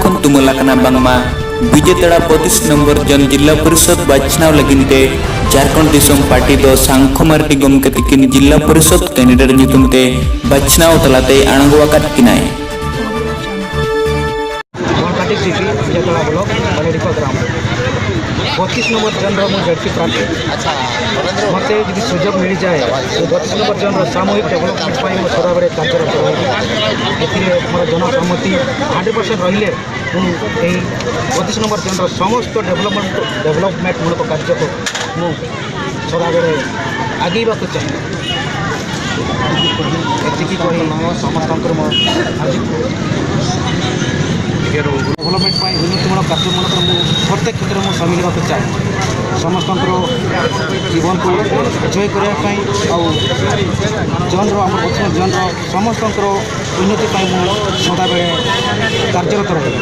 खन तुमलाकना बांगमा विजेतड़ा 32 नंबर जन जिला परिषद बाछनाव लगिनते झारखंड दिसोम पार्टी दो सांखो मार्डी गमके तिकिन जिला परिषद कैंडिडेट नितुमते बाछनाव तलाते आणगोवाकात किनाय। ଗଣକାଟି ସିଟି, ବିଜୟତଳା ବ୍ଲକ, ବାଲିଡିପ ଗ୍ରାମ, 32 ନମ୍ବର ଜୋନ୍ର ମୁଁ ଜେଡ୍ପି ପ୍ରାର୍ଥୀ। ମୋତେ ଯଦି ସୁଯୋଗ ମିଳିଯାଏ, ମୁଁ 32 ନମ୍ବର ଜୋନ୍ର ସାମୂହିକ ଡେଭଲପମେଣ୍ଟ ପାଇଁ ମୁଁ ସଦାବେଳେ କାର୍ଯ୍ୟରତ ରହିବି। ଏଥିରେ ମୋର ଜନସମ୍ମତି 100% ରହିଲେ ମୁଁ ଏହି 32 ନମ୍ବର ଜୋନ୍ର ସମସ୍ତ ଡେଭଲପମେଣ୍ଟମୂଳକ କାର୍ଯ୍ୟକୁ ମୁଁ ସଦାବେଳେ ଆଗେଇବାକୁ ଚାହେଁ। ଏତିକି କହି ସମସ୍ତଙ୍କର ମୋ ଆଜି ଡେଭଲପମେଣ୍ଟ ପାଇଁ ଉନ୍ନତିମୂଳକ କାର୍ଯ୍ୟମୂଳକ ମୁଁ ପ୍ରତ୍ୟେକ କ୍ଷେତ୍ରରେ ମୁଁ ସାମିଲ ହେବାକୁ ଚାହେଁ। ସମସ୍ତଙ୍କର ଜୀବନକୁ ଜୟ କରିବା ପାଇଁ ଆଉ ଜୋନ୍ର, ଆମର ପଶ୍ଚିମ ଜୋନ୍ର ସମସ୍ତଙ୍କର ଉନ୍ନତି ପାଇଁ ମୁଁ ସଦାବେଳେ କାର୍ଯ୍ୟରତ ରହିବି।